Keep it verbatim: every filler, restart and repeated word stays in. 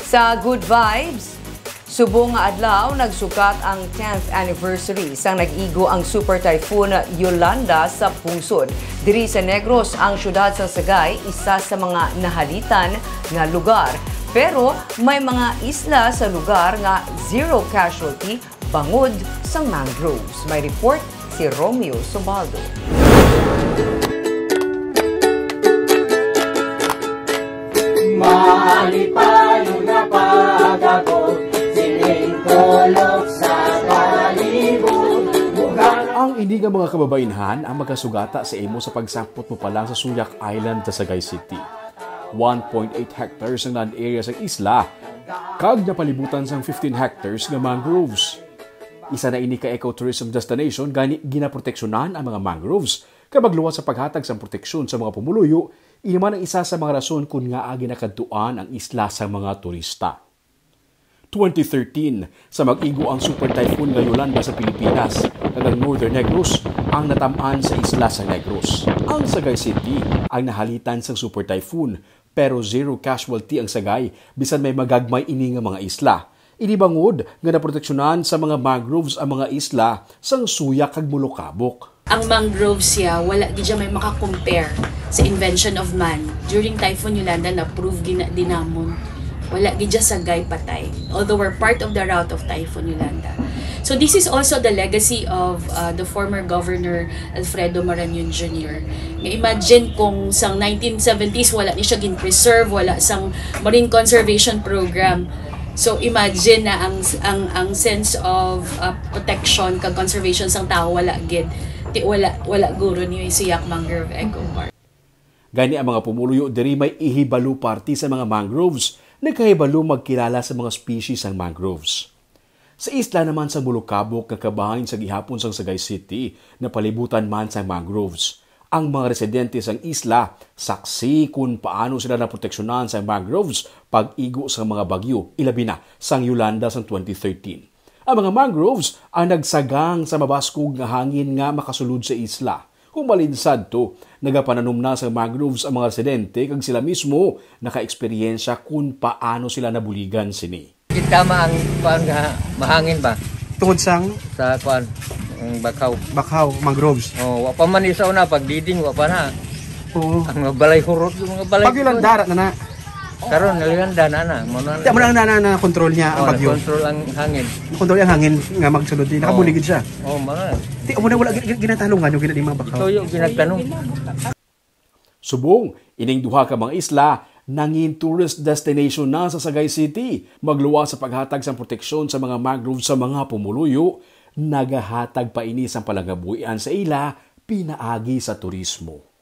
Sa Good Vibes, subong nga adlaw nagsukat ang tenth anniversary sang nag-igo ang Super Typhoon Yolanda sa pungsod. Diri sa Negros, ang siyudad sang Sagay isa sa mga nahalitan nga lugar. Pero may mga isla sa lugar nga zero casualty bangod sang mangroves. May report si Romeo Sobaldo. Malipayon na pag-abot, siling tulog sa kalibog. Bugana. Ang ini nga mga kababainhan ang makasugata sa imo sa pagsampot mo pa lang sa Suyak Island sa Sagay City. One point eight hectares ang land area sa isla, kag napalibutan sang fifteen hectares nga mangroves. Isa na ini ka ecotourism destination, gani ginaproteksyonan ang mga mangroves. Kay magluwas sa paghatag sang proteksyon sa mga pumuluyo, ini man ang isa sa mga rason kon ngaa ginakadtuan ang isla sa mga turista. Twenty thirteen, sa mag-igo ang Super Typhoon nga Yolanda sa Pilipinas, kag ang Northern Negros ang natam-an sa isla sa Negros. Ang Sagay City ang nahalitan sang Super Typhoon, pero zero casualty ang Sagay bisan may magagmay ini nga mga isla. Ini bangod nga naproteksyonan sa mga mangroves ang mga isla sang suya kag mulukabok. Ang mangrove siya, wala gid siya may maka-compare sa invention of man. During Typhoon Yolanda, na-prove gid na din namon. Wala gid siya Sagay patay. Although we're part of the route of Typhoon Yolanda. So this is also the legacy of uh, the former governor Alfredo Marañon Junior. Nga imagine kung sang nineteen seventies wala ni siya gin-preserve, wala sang marine conservation program. So imagine na ang ang ang sense of uh, protection kag conservation sang tawo wala gid. Ti wala wala guro ni Suyak Mangrove Eco Park. Gani ang mga pumuluyo diri may ihibalo parte sa mga mangroves, nagkahibalo magkilala sa mga species sang mangroves. Sa isla naman sa Bulukabok nga kabahin sa gihapon sang Sagay City, napalibutan man sang mangroves. Ang mga residente sang isla saksi kon paano sila naproteksyonan sang mangroves pag-igo sang mga bagyo, ilabi na sang Yolanda sang twenty thirteen. Ang mga mangroves ang nagsagang sa mabaskog nga hangin nga makasulod sa isla. Hubalin sadto, nagapananom na sang mangroves ang mga residente kag sila mismo nakaeksperyensya kon paano sila nabuligan sini. Gintama ang kuan nga mahangin ba? Tungod sang Sa kuan, ang bakhaw. Bakhaw, mangroves. Oh, wa pa man ni sa una pag diding wa pa na. Oo. Ang mga balay hurot, yung mga balay. Pag ilang dara na na. Karon nalihanda na na. Mo na. Di mo na na na control niya ang Oh, bagyo. Control ang hangin. Control ang hangin nga magsulod din. Nakabuligid siya. Oh, mga. Di mo na wala gin- gin- ginatalungan yung ginadimang bakhaw. Ito yung ginagtanong. Subong, ining duha ka mga isla nangin tourist destination na sa Sagay City. Magluwas sa paghatag sang proteksyon sa mga mangrove sa mga pumuluyo, nagahatag pa ini sang palangabuhian sa ila pinaagi sa turismo.